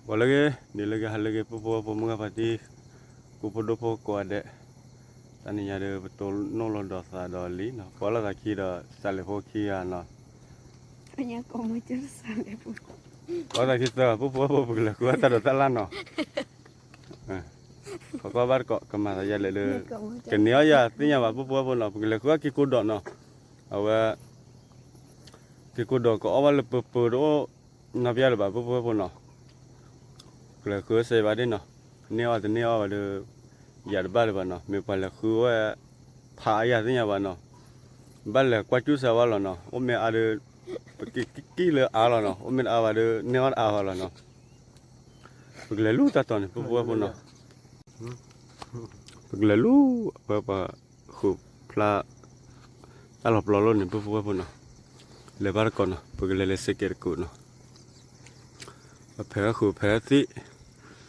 ဂီၤလၢအဂ့ၤ နံၤလၢအဂ့ၤ ဟါလၢအဂ့ၤ ပုၢ်ဖိဝဲၢ်ဖိ မုၢ်ဂၢ်ဖါတံၢ် ကိးဖိဒိၣ်ဖိကိးဂၤဒဲး, တနံၤညါဒီး ပတိၢ်နီၣ်လီၤဒီးသးဒီးလံနီၤ, ပှၤလီၤသးခံဒီး စးလဲၤဖိခံဂၤနီၤ, ပှၤလီၤသးခံသၢဂၤ ပုၢ်ဖိဝဲၢ်ဖိ ပကလဲၤဃုအီၣ်တၢ်ဒိးတၢ်လၣ်နီၤ, ပကီၢ်ဘၣ်တကိး ကမၤသးယၤလဲၣ်လၢ ကန့ၢ်အီၣ်ယၤသ့ၣ်ညါဘၣ် ပုၢ်ဖိဝဲၢ်ဖိနီၤ, ပကလဲၤဃုအီၣ်က့ၤကိၢ်ဒီးနီၤ, အဝဲ က့ၤကိၢ်ဒီး ကအီၣ်ဘၣ်လၢပၢပၢတအိၣ် နီၢ်ပယၢ်လၢၤဘၣ် ပုၢ်ဖိဝဲၢ်ဖိနီၤ, ကလဲၤဃုစဲဘၣ်ဒ်နီၤ, န့ၢ်အီၣ်တန့ၢ်အီၣ်ဘၣ်ဒီး ယၤတဘၣ်လၢၤဘၣ်နီၤ, မ့ၢ်ပှၤလဲၤဃုဝဲ ဖးအယၤသ့ၣ်ညါဘၣ်နီၤ, ဘၣ်လဲၤကွၢ်ကၠူၣ်စၢၤဝဲလီၤနီၤ, အိၣ်မ့ၢ်အါဒီး ပက့ၤကံၣ်လၢအါလီၤနီၤ, အိၣ်မ့ၢ်တအါဘၣ်ဒီး န့ၢ်အီၣ်တအါဘၣ်လီၤနီၤ, ပကလဲၤလူၤတၢ်တီၤန့ၣ် ပုၢ်ဖိဝဲၢ်ဖိနီၤ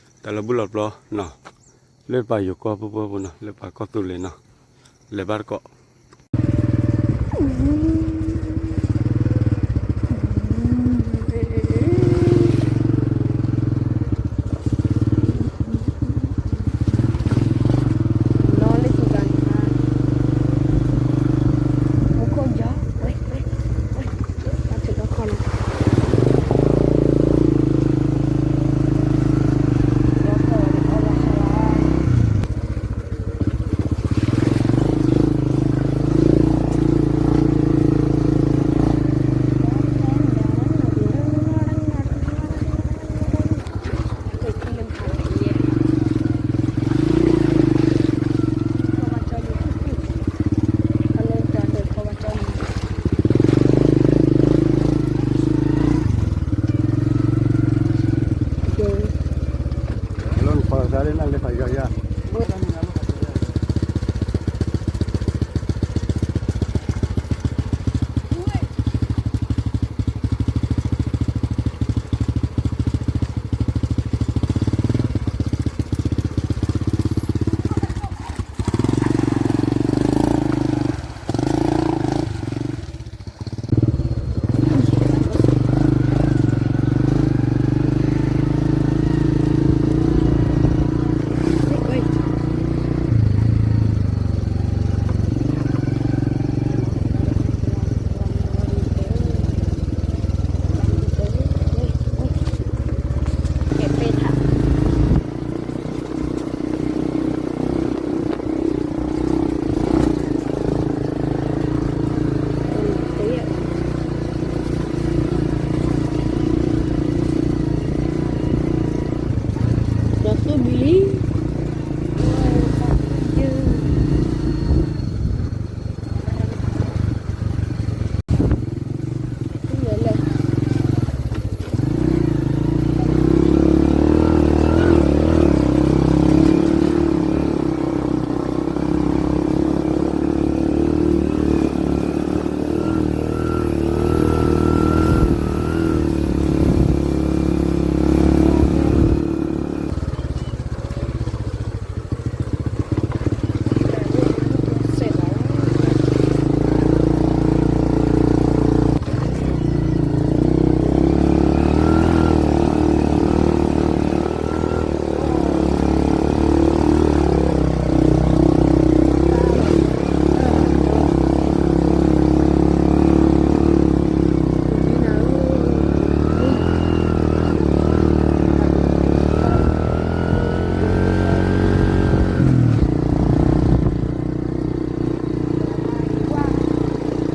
ပကလဲၤလူၤ အဝဲပှၤဃုာ်ဖျါ တၢ်လီၤပျီလိၣ်န့ၣ် ပုၢ်ဖိဝဲၢ်ဖိနီၤ, လဲၤဘၣ်တကိးနီၤ, ပကလဲၤလၢစ့ၢ်ကီးတကိးနီၤ, ပဖဲးဃုာ်ဖဲးသံၣ် တၢ်လီၤဘှံးလီၤပျီနီၤ, လၢပှၤယိၤကီၢ် ပုၢ်ဖိဝဲၢ်ဖိနီၤ, လၢပှၤကီၢ်သူလ့ၤနီၤ, လဲၤ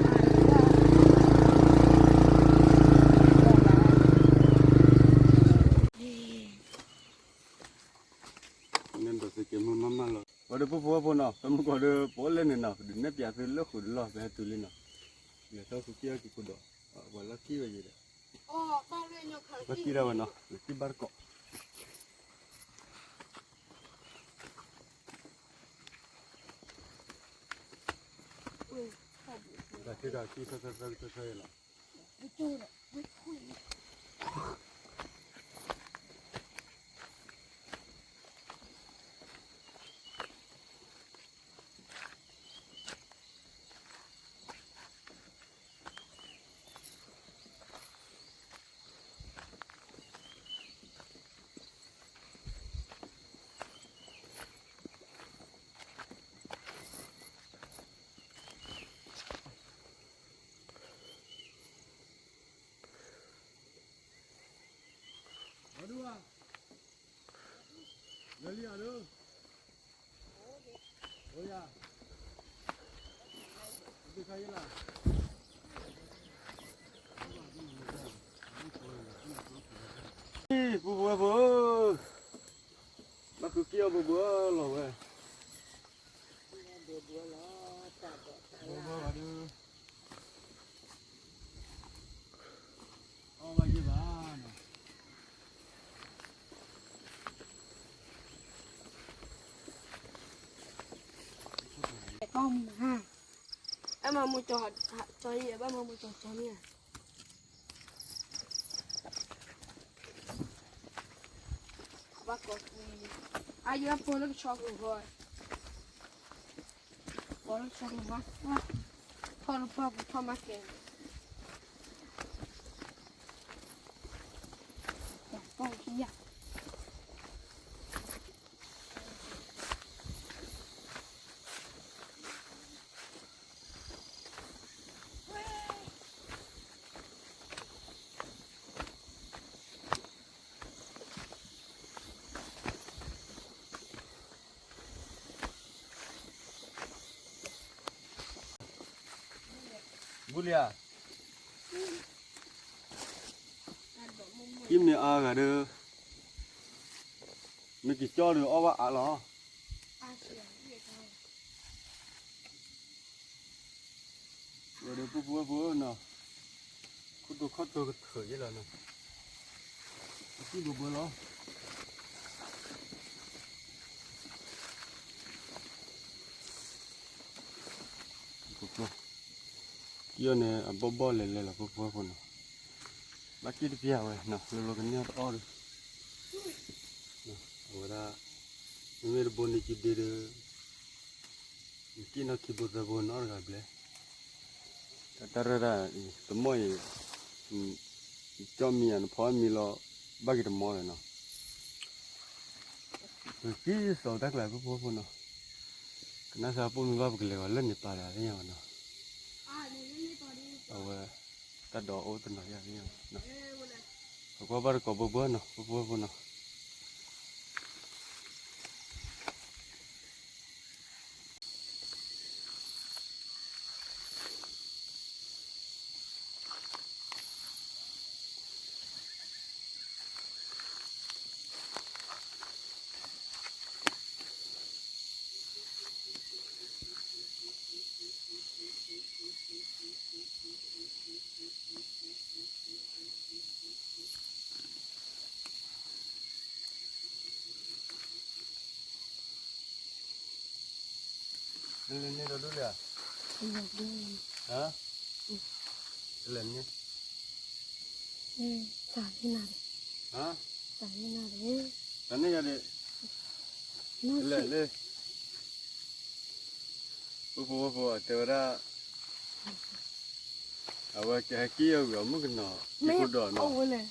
ဘၣ်တကိး နဒီးစကဲမုၢ်မးမးလီၤ. ပှၤဒီးပုၢ်ဖိဝဲၢ်ဖိနီၤ, ပမုၢ်ကီၢ်ဒီး ပအိၣ်လၢန့ၣ်နီၤ, ပဒုးနဲၣ်ပၠးသုလၢဃုာ်တလီၢ် ပဟဲတုၤလံနီၤ, လဲၤထီၣ်ဃုက့ၤအီၣ်က့ၤကိၢ်ဒီး, ပှၤလီၢ်ခံဝဲယဲဒီး, လီၢ်ခံဒၣ်ဝဲနီၤ, လီၢ်ခံဘၣ်တကိး ပူဖိဝဲဖိ, ဘၣ်ဃုက့ၤအီၣ်ဘိဘိလီၤဝဲ, ဘိဘိလီၤ, အီၣ်ဘၣ်ယ့ၢ်ဘၣ်နီၤ. အမၤမူကၠီ, ကၠီယဲၢ် ဘၣ်မၤမူကၠီကၠီမ့ၢ်ဧါ. ဘၣ်ကိးကွံ, အယိဖိလၢကဆီကျိၤဃီ, ကိးလၢကဆီကျိၤဃီ, ထီၣ်လၢပှၢ်ပူၤထီၣ်မၤကဲၤ, ပှၢ်ခံယၤ. ဘူးလံဧါ, ဟံးမ့ၢ်အါဂၤဒီး, မ့ၢ်က့ၤကၠီဒီးအီၣ်ဘၣ်အါလီၤ. ဝဲဒီးပူဖိဝဲဖိနီၤ, ခိၣ်တိခီၣ်တိကထၢၣ်ယဲလီၤနီၤ, အစံၣ်ဘိဘိလီၤ. ကံၣ်အီၤန့ၣ် အဘီၣ်ဘီၣ်လဲၤလဲၤလီၤ ပူဖိဝဲဖိနီၤ, ဘၣ်က့ၣ်တပျၢ်ဝဲနီၤ, လိၤလိၤကန့ၢ်အီၣ်တအီၣ်ဒီး, အဝဲဒၣ်, မ့မ့ၢ်တဘိန့ၣ်က့ၤဒ့ဒီး နက့ၣ်နီၣ်ခံဘိသၢဘိနီတဂၤဘျဲၣ်, တၢ်တၢ်ရၢၢ်ဒၣ်, တမီၢ်အံၤ, ကၠီမံၤဧါ နဖီမံၤလီၤ, ဘၣ်က့ၤတမီၢ်လၢၤနီၤ, ပကံၣ်စီၤတၢ်ကျါ ပူဖိဝဲဖိနီၤ, ကနၣ်စၢ်ပိာ်မုၣ်ဘၣ်ပကလဲၤဂီၤလၢန့ၣ်ပာ်လၢအသ့ၣ်ညါဘၣ်နီၤ, အဝဲ, တၢ်ဒိးအိၣ်တနီၤယၤသ့ၣ်ညါဘၣ်နီၤ, ပကွၢ်ဘၣ်တကိးဘိဘိနီၤ ပူဖိဝဲဖိနီၤ. လဲၤန့ၢ်ဒီးဒိၣ်လံဧါ, လဲၤန့ၢ်, တၢ်န့ၢ်နၤ, တၢ်န့ၢ်ယၤဒံး, လဲၤလၢ ပူဖိဝဲဖိတဲဝဲဒၣ်, အဝဲကဟဲက့ၤအီၣ်ဂ့ၤအမုၣ်ကနီၤ က့ၤကိးဒီးနီၤ,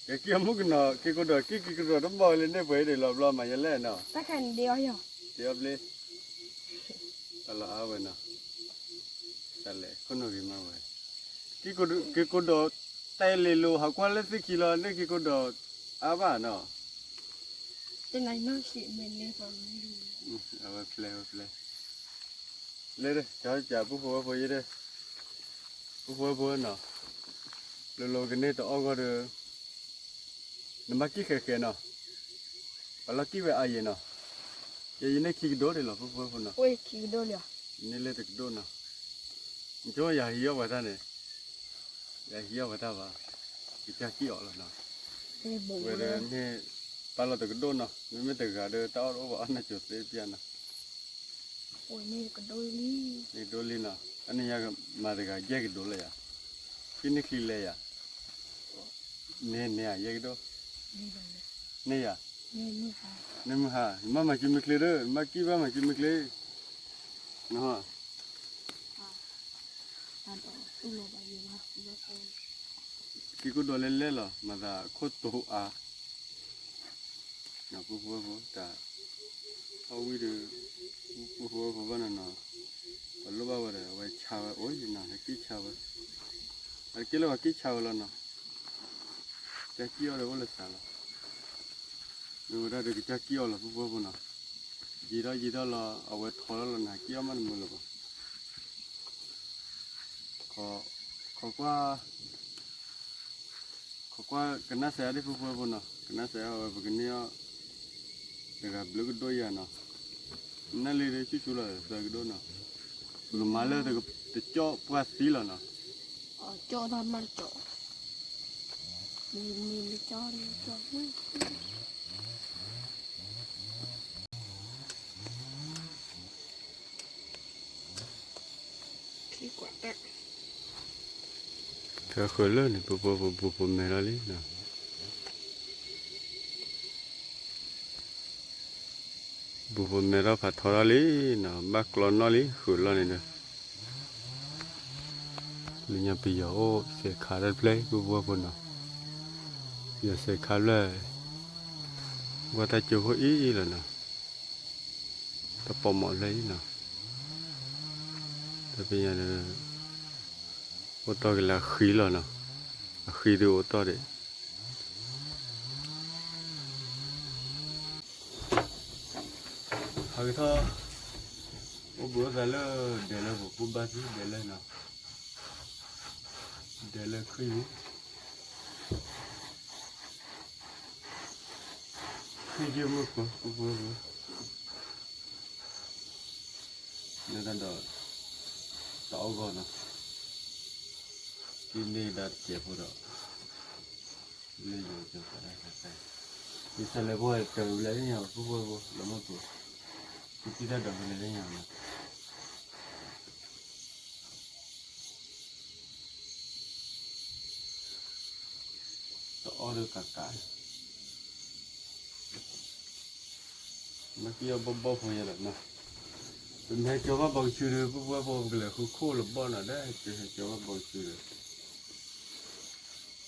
ကဟဲက့ၤအီၣ်မုၣ်ကနီၤ က့ၤကိးဒီး က့ၤက့ၤကိးဒီးတဘၣ်ဝဲလၢန့ၣ်ပှဲၤအံၤဒံးလီၤ ဘျီမၤယဲလဲၣ်နီၤ, တၢ်လီၤအါဝဲနီၤ, တၢ်လဲၤခိၣ်နူာ်ဂ့ၤမးဝဲ, က့ၤကိးဒီး တဲလ့ၤလိာ် ဟးကွၢ်လၢသ့ၣ်ခံလီၤ န့ၣ်က့ၤကိးဒီး အါဘၣ်နီၤ အဝဲဖျဲၣ်ဝဲဖျဲၣ်, လၢ ကၠီကၠး ပူဖိဝဲဖိယဲဒၣ်, ပူဖိဝဲဖိနီၤ, လိၤလိၤကန့ၢ်တအီၣ်ဂီၢ်ဒီး, နမၤကံၣ်ဃဲးဃဲးနီၤ, ပှၤလီၤကံၣ်ဝဲအါယဲနီၤ, ယဲယန့ၢ်ခံကဒိၣ်ဒံးလီၤ ပူဖိဝဲဖိနီၤ, န့ၢ်လၢတကဒိၣ်နီၤ, နကၠိယၤဟံးအီၣ်ပှၤတၢ်န့ၣ်, ယၤဟံးအီၣ်ပှၤတၢ်ဘၣ်, ကစၢ်ကံၣ်အီၤလီၤနီၤ, ဝဲဒၣ်န့ၣ်, ပာ်လီၤတကဒိၣ်နီၤ မ့မ့ၢ်တဂၤဒီးတၢ်အီၣ်တအိၣ်ဘၣ်အီၣ်နၢ်ကၠိသ့ပျၢ်နီၤ န့ၣ်ကဒိၣ်လံနီၤ အန့ၣ်ယၤမၤတဂၤယဲၢ်ကဒိၣ်လၢယၤ, ဖဲန့ၣ်ချံလဲၤယၤ, န့ၣ်န့ၣ်ဧါယဲၢ်ကဒိၣ်, န့ၣ်ယၤ, န့ၣ်မုၢ်ဟါ, နမၤမၤစံးမုၢ်ချ့ဒီး နမၤကံၣ်ဘၣ်မၤစံးမုၢ်ချ့, နဟီ က့ၤကိးဒီးလဲၤလဲၤလီၤ မၤသးခိၣ်တိအါ, ပူဖိဝဲဖိတၢ်, အီၣ်ဝံၤဒီး, ပူဖိဝဲဖိဘၣ်နီၤနီၤ, ပလိၣ်ဘၣ်ဝဲဒီး အဝဲဆါဝဲအိၣ်ယနီၤ ဟဲက့ၣ်ဆါဝဲ, အက့ၣ်လၢပှၤက့ၣ်ဆါဝဲလီၤနီၤ, ကစၢ်ကံၣ်အီၣ်ဒီးအိၣ်လၢသးလီၤ, ဝဲဒၣ်ဒီးကစၢ်ကံၣ်အီၣ်လီၤ ပုၢ်ဖိဝဲၢ်ဖိနီၤ, ယံာ်ထီၣ်ယံာ်ထီၣ်လီၤ အဝဲထီထီၣ်လီၤနၤ ကံၣ်အီၣ်မးတမုာ်လၢၤဘၣ်, ခီကွၢ် ခီကွၢ်ကနၣ်စဲးအါဒံး ပုၢ်ဖိဝဲၢ်ဖိနီၤ, ကနၣ်စဲးအါဝဲ ပကန့ၢ်အီၣ် တဂၤဘျုးကဒိၣ်ယၤနီၤ, နၢ်လံဒီးဆူၣ်ဆူၣ်လီၤသၢကဒိၣ်နီၤ, ပကမၤလၢတကၠီၣ်ပှၢ်သံလီၤနီၤ. ကၠီၣ်တၢ်မးတကၠီၣ်, မ့ၢ်မ့ၢ်မ့ၢ်ကၠီၣ်မ့ၢ်ကၠီၣ် ထဲဃၢၤလၢန့ၣ် ပပပဘူးပမဲာ်ထီၣ်လံနီၤ, ဘူးပမဲာ်ထီၣ်ဖးထီထီၣ်လံနီၤ, ဘၣ်ကျီနီၣ်လံ ဃၢၤလီၢ်န့ၣ်ဒီး, လၢညါပယီၤအိၣ်စဲးခးတဖျၢၣ် ပပဝဲၢ်ဖိနီၤ, ပယီၤစဲးခးဖျၢၣ်, ကွၢ်တၢ်ကၠိခိၣ်အံၤလီၤနီၤ, တၢ်ပိာ်မီၣ်ဖျၢၣ်အံၤနီၤ, တပညါဒီး အိၣ်တီၢ်က့ၤလၢအဃံလီၤနီၤ, အဃံဒုးအိၣ်တီၢ်ဒံး, ဟးက့ၤထီၣ်, အိၣ်ဘှံးအိၣ်သးလၢဒဲးလၢပပူၤဘၣ်သံဒဲးလၢနီၤ, ဒဲးလၢခရံာ်, ခရံာ်ယုၢ်မုၢ်ပှၢ်ပှၢ်ပှၢ် လၢတၢ်ဒီး တၢ်အီၣ်ဂီၢ်နီၤ, က့ၤန့ၢ်ကဒါတစဲးဖိဒီး လၢယိၤကၠီၤပှၤဒၣ်တၢ်, ယဆၢလဲၤဖိတၢ်ဘျဲၣ်လၢညါ ပှၤဖိဖိဖိ လီၤမၢ်ပူၤ, ကသံၣ်တၢ်ဒီးဘျဲၣ်လၢညါနီၤ, တအီၣ်ဒီးကးကး မ့ၢ်က့ၤအီၣ်ဘီၣ်ဘီၣ်ဖိယဲလီၤနီၤ, ပမ့ၢ်ဟဲကၠီဘၣ်ဘီကဆူဒီး ပပှၤဖိပကလဲၤဃုခိၣ်လၢဘီၣ်နီၤ ဒီးဟဲကၠီဘၣ်ဘီကဆူဒီး, က့ၤကိးဒွးလၢယဲဒၣ်ဆါခဲ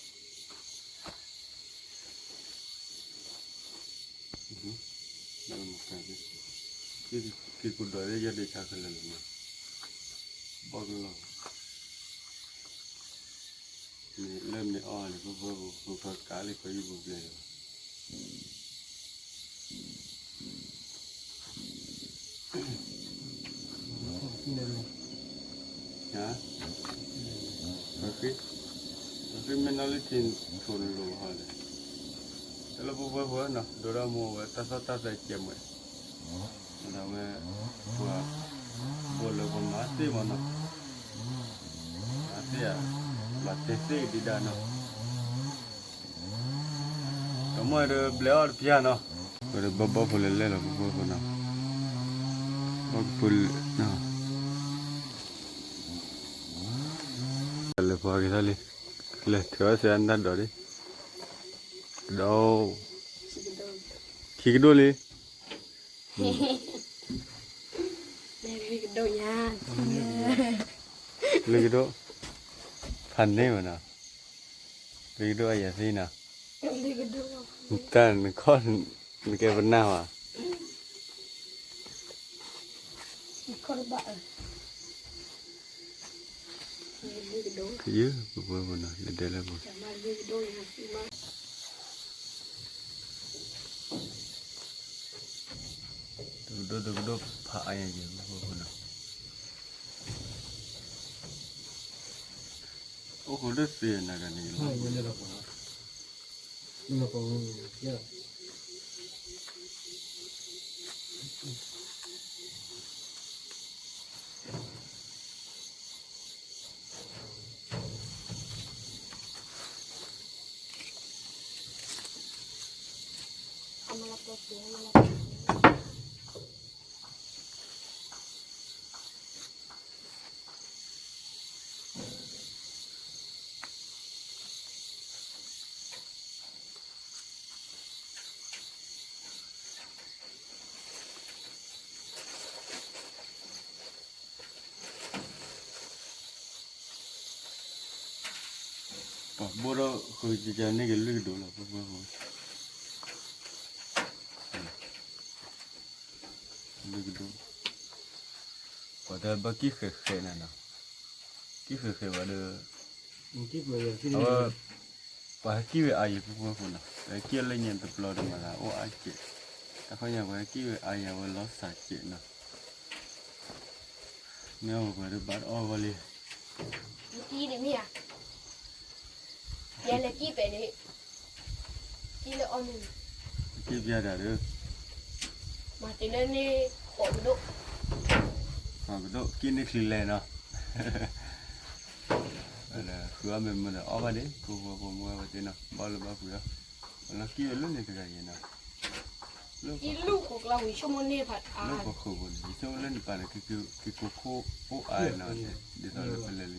လၢာ်လီၤနီၤ, ဘီၣ်ကလီၢ် လၢမ့ၢ်အီၣ်န့ၣ် ပပှၤဖိ ပကးလၢပယုၢ်ပဘျဲၣ်လီၤ, ပဃ့မ့ၢ်နီၣ်လၢထံထိၣ်လိၤဟီလဲၣ်, တၢ်လၢပပှၤဖိနီၤ ဒိၣ်ဒီးမိၢ်ဝဲတၢ်သီၣ်တၢ်သဲကဲးမွဲၢ်, ဒ်ဝဲ ပှၤ ဘိလၢပှၤမၤသ့ၣ်မနီၤ, မၤသ့ၣ်ဧါ, မၤတဲသ့ၣ်ဒံးဒၣ်နီၤ တမ့ၢ်ဒီးဘျဲးအီၣ်တဖျါနီၤ, ဝဲဒီးဘီၣ်ဘီၣ်ဖိလဲၤလဲၣ်လီၤ ပပှၤဖိနီၤ, ဘီၣ်ကပူၤလၢ လဲၤပှၤက့ၤထီၣ်လံ, လဲၤထုးအီၣ်စဲအနၢ်ဒီးလံ, ကဒီး, ခံကဒိၣ်လံ, လွံၢ်ကဒိၣ်, ဖးန့ၢ်ဝဲနီၤ, လွံၢ်ကဒိၣ်အယၤသံနီၤ, တၢ်နခီၣ် နကဲပနၢ်ဘၣ်, ယုၢ်ပပှၤဖိနီၤ လဲၤဒဲးလၢပူၤ, တကဒိၣ်တကဒိၣ်ဖးအါယၤယဲၢ်ပပှၤဖိနီၤ, အိၣ်ဃိဒိၣ်သ့နၤဂၤန့ၣ် ပှၤဘိၣ်ထီၣ်ဃုကကန့ၢ်က့ၤလွံၢ်ကဒိၣ်လီၤ ပပှၤဖိ, လွံၢ်ကဒိၣ်, ပှၤတၢ်ဘၣ်ကံၣ်ဃဲးဃဲးနၤနီၤ, ကံၣ်ဃဲးဃဲးဝဲဒီး, အဝဲ ပှၤဟဲကံၣ်ဝဲအါယံၤဖုဖိဖိနီၤ, ပှၤဟဲကံၣ်အီၤလၢညါတပျီဒီးမၤသးအိၣ်အါစဲး, တၢ်ခီညါပှၤဟဲကံၣ်ဝဲအါယံၤဝဲလီၤစၢ်စဲးနီၤ, မ့ၢ်အဝဲပှၤဒုးဘၣ်တအီၣ်ဝဲလံ, ကံၣ်န့ၣ်မ့ၢ်ဧါ, ယဲလဲၤကံၣ်ပဲာ်န့ၣ်, ကံၣ်လၢအီၣ်မ့ၢ်, ကံၣ်ပျဲဒၣ်ဒီး, မၤသ့လၢန့ၣ်, ဃိးကဒိၣ်, ဃိးကဒိၣ် ကံၣ်န့ၢ်ချံလဲၣ်နီၤ ဃုအီၣ်မ့ၢ်မ့ၢ်ဒီးအီၣ်ဘၣ်ဒ့ ဖိဖိဖိမုၣ်ဝဲသ့ၣ်နီၤ ဘၣ်လၢဘၣ်ကွံာ်အီၤ, လီၤကံၣ်ဝဲလၢန့ၣ်တဂၤယဲနီၤ,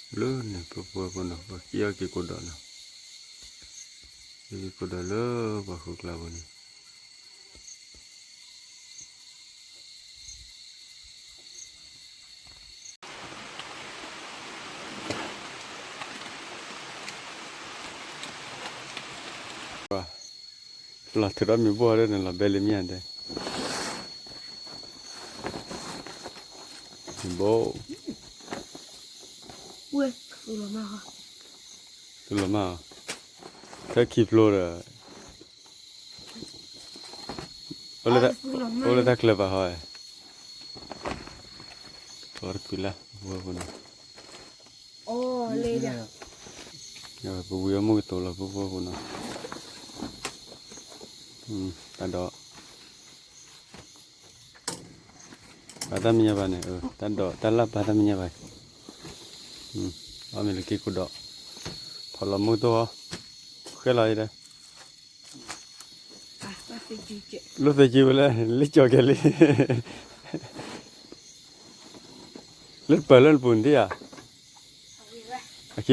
လၢပဃုာ်ပူၤန့ၣ် ယဆိကမိၣ်လၢန့ၣ်ပာ်လၢ က့ၤကိးခိၣ်အိၣ်အါနီၤ, ဒ်သိးလၢပလဲၤလၢညါန့ၣ်နီၤ, က့ၤခိၣ်အိၣ်အါနီၤ, လၢန့ၣ်ဖိဖိဖိနီၤ ပှၤကံၣ်အီၣ်က့ၤကိးဒီးနီၤ, က့ၤကိးဒီးလၢပှၤဃုာ်ကျါပူၤန့ၣ် ပလီၤထုးထီၣ်မ့ၣ်ဘိၣ်ဟီဒ်န့ၣ် လီၤဘဲလၢမ့ၢ်ဧါဒဲး, မ့ၣ်ဘိၣ်, သုလီၤမၢ်, ထဲခံဖျိဒီး အိၣ်လၢတၢ်ကျၢၤပာ်ဟီ, ပှၤတကွံာ်လၢ ဖိဖိဖိနီၤ, ပဝံၤအီၣ်မုၢ်ကတိၤလီၤ ဖိဖိဖိနီၤ, တၢ်ဒိး ပာ်တၢ်မဲာ်ညါဘၣ်န့ၣ်, တၢ်ဒိးတၢ်လၢ်ပာ်တၢ်မဲာ်ညါဘၣ်, အီၣ်မ့ၢ်လၢက့ၤခိၣ်ဒီး, ဖီၣ်လီၤမုၢ်ကတိၤဟီ, ဃဲလီၤအံၤဒီး လိၣ်သ့ကံဝဲလၢ လ့ၣ်ကၠီၤကဲလံ, လၢတပၢၤလၢနပူၤန့ၣ်ဧါ, အခံတဖျ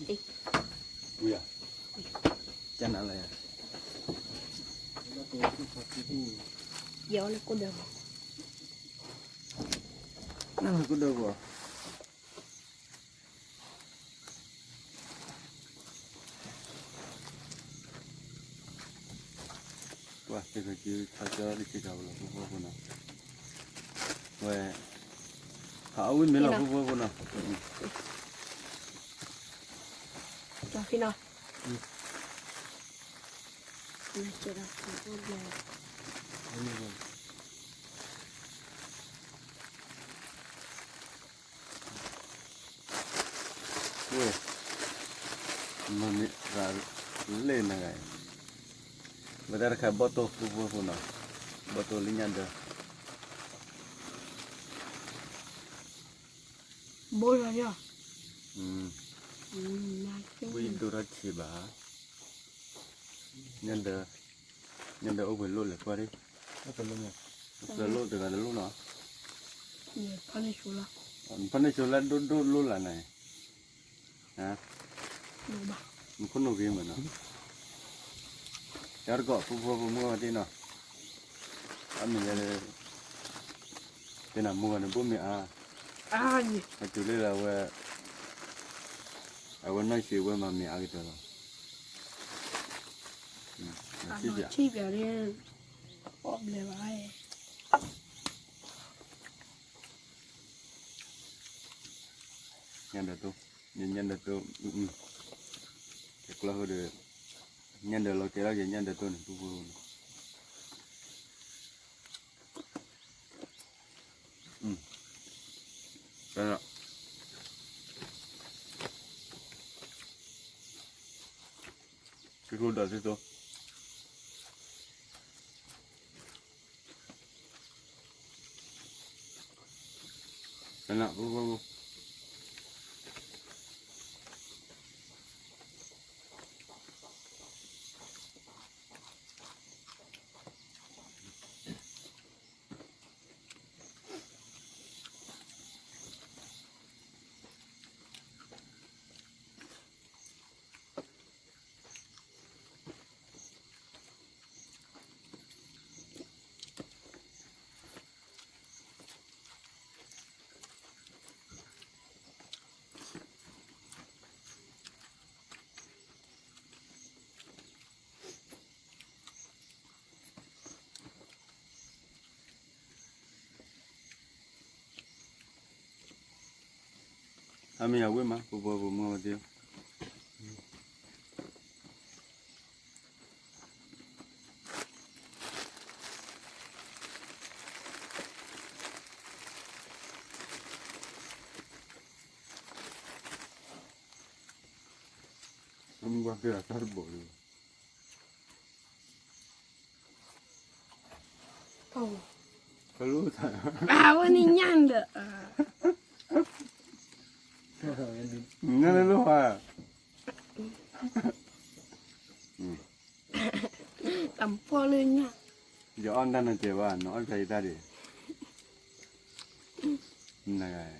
ိ ဝံၤဧါ, ကနၤလၢယၤ, ယအီၣ်လၢကိၣ်ဒၢပူၤ, နလၢကိၣ်ဒၢပူၤ, ပှၤသ့ၣ်ခီက့ၤခးကၠီတက့ၤကးပလီၤ ဖိဖိဖိနီၤ, ဝဲ, ဟးအီၣ်ဝံၣ်မ့ၢ်လီၤ ဖိဖိဖိနီၤ, ဝဲ, မ့ၢ်မ့ၢ်, လဲၣ်နဂၤ, ဝဲဒၣ်တခါဘီၣ်တိၢ် ဖိဖိဖိနီၤ, ဘီၣ်တိၢ်လၢညါဒၢး, ဘိၣ်လီၤ, ဝံၣ်ဒိၣ်ထီၣ်ဆံးဘၣ်, ညါဒၢး, ညါဒၢးအိၣ်ပှဲၤလိၣ်လဲၣ်ကွၢ်ဒံး, ပှဲၤလိၣ်တဂၤတလိၣ်နီၤ, ဖီၣ်န့ၢ်ဆိလၢဒိၣ်ဒိၣ်လိၣ်လၢ်န့ၣ် နခိၣ်နူာ်ဂ့ၤမးနီၤ, တၢ်တကိး ဖိဖိဖိမုၣ်ဝဲသ့ၣ်နီၤ, အမ့ၢ်ယဲ, တဲနၤမုၢ်ဂၤန့ၣ် ဘိၣ်မ့ၢ်အါ, အတုၤလၢအဝဲ, အဝဲနီၢ်ဆံးဝဲမၤမ့ၢ်အါကတၢၢ်လီၤ, ဆံးပၠး, ညါဒၢးတိၢ်, ညါဒၢးတိၢ်, တကျီၢ်ဃိဒီး, ညါဒၢးလီၤကဲထီၣ်က့ၤ ညါဒၢးတိၢ်န့ၣ် ဖိဖိဖိနီၤ, က့ၤခိၣ်ဒီးသ့ၣ်တိၢ် ကနၣ်, အမ့ၢ်ယၤဝံၣ်မး ပပှၤပမုၢ်ဝဲသ့ၣ် အမုၢ်ဘၣ်ကဲအတၢ်တဘီၣ်လံ ကလူးသး အဝဲန့ၣ်ညၣ်ဒီး ညၣ်လၢလိၣ်ဟါ တၢ်ဖီၣ်လၢညၣ် ယအီၣ်တၢ်နၤစဲးဘၣ် နအီၣ်ဖဲယတၢ်ဒံး နဂၤ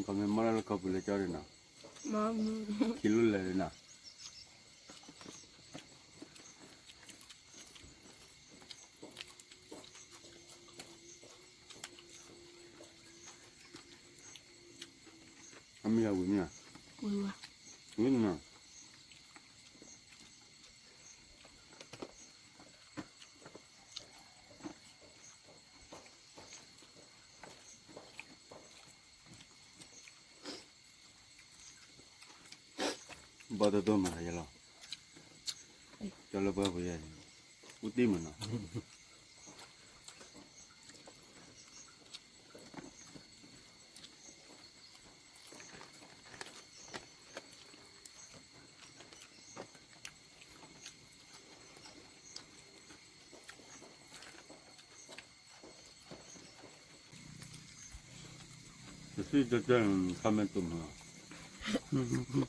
ကမ့ၢ်မီၢ်လၢလၢကီၢ်ပူၤလၢကၠီဒံးနီၤ ခံလူလၢာ်လံနီၤ အမ့ၢ်အဝံၤမ့ၢ်ဧါ ဝံၤနီၤ ဘီတဒိၣ်မးယလီၤ ကၠီလၢပှၤပူၤယဲၢ် အူတံၢ်မးနီၤ တသံၣ်တကဲ ခါမဲာ်တူာ်မးလီၤ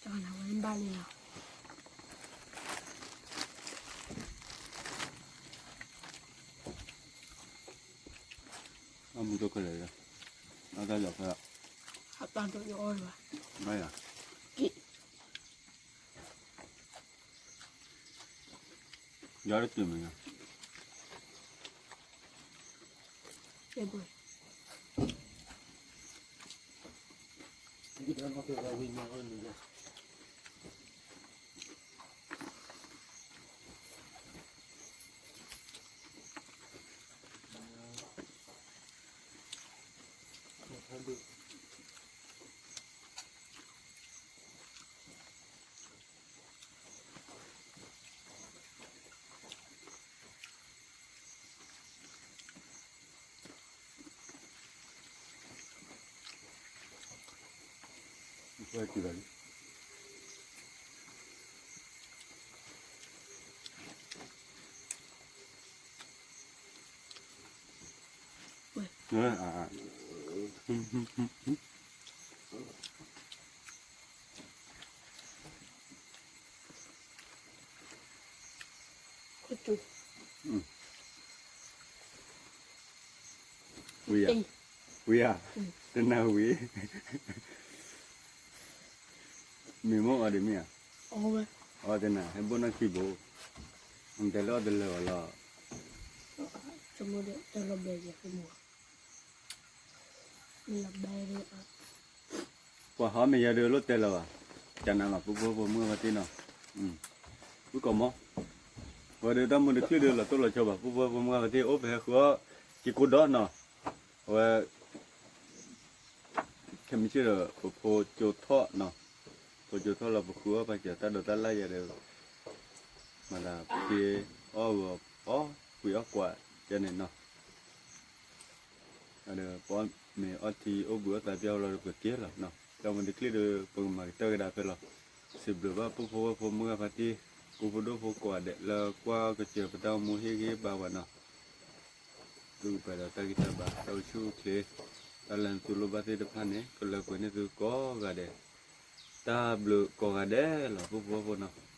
ကၠီနၤဝဲဘၣ်လံလီၤ အမူတကလဲာ်လီၤ အတၢ်လီၤဖဲ အတၢ်ဒိးယအီၣ်လီၤ ဘၣ်ယၤ က့ ယၤတတုၤမ့ၢ်ညါ ကဲဘၣ် ဝံၤဧါ, ဝံၤဧါ, တနၤဝံၤ, မ့ၢ်မိၢ်အီၤဒ်မ့ၢ်ဧါ, အီၤတနၤ ဟဲဘိၣ်နီၢ်ခံဘိ, နတဲလၢအီၤတလၢာ်ဘၣ်လီၤ. ပှၤဟီမ့ၢ်ယၤဒီးလိၣ်တဲလၢၤဘၣ်, ကနၤလီၤ ပူဖိဖိမုၢ်ဂၤဖါတံၢ်နီၤ, ဝံကိးမီၤ, ဝဲဒီးတၢ်မူတချုးဒီးလီၤတိၢ်လီၤဆီဘၣ် ပူဖိဖိမုၢ်ဂၤဖါတံၢ် အိၣ်ပဟဲဃုအီၣ် က့ၤကိးဒီးနီၤ, အဝဲ ခဲမုၢ်ဆ့ၣ်ဒီး ပဖိကၠိထီၣ်နီၤ, ပဖိကၠိထီၣ်လီၤ ပဃုအီၣ်ပှၤစၢၤတၢ်ဒိးတၢ်လၢ်ယၤဒီး မၤသးဖှံအီၣ်ဂီၤအီၣ် ဖှံအီၣ်ကွၢ်ကဲန့ၣ်နီၤ, ဒီးပအီၣ်မ့ၤအီထံအိၣ်ဘှံးအီၣ်သးပျၢ်လီၤဒီးပက့ၤလီၤနီၤ, တၢ်မူတချုးဒီး ပကမၤကတၢၢ်ကဒါဖဲလီၤ, စံးဘျုးဘၣ်ပူဖိဝဲၢ်ဖိမုၢ်ဂၤဖါတံၢ် ကိးဖိဒိၣ်ဖိကိးဂၤဒဲး လၢကွၢ်ကစၢၤပတၢ်အိၣ်မူဟ့ၣ်ဂံၢ်ဘါပှၤနီၤ ဒုးပှဲၤဒီးတၢ်ဂံၢ်တၢ်ဘါ တၢ်အိၣ်ဆူၣ်အိၣ်ချ့, တၢ်လၢသုလိၣ်ဘၣ်သ့ၣ်တဖၣ်န့ၣ် ကလၢပှဲၤန့ၢ်သုကိးဂၤဒဲး, တၢ်ဘျုးကိးဂၤဒဲးလီၤ ပူဖိဝဲၢ်ဖိနီၤ.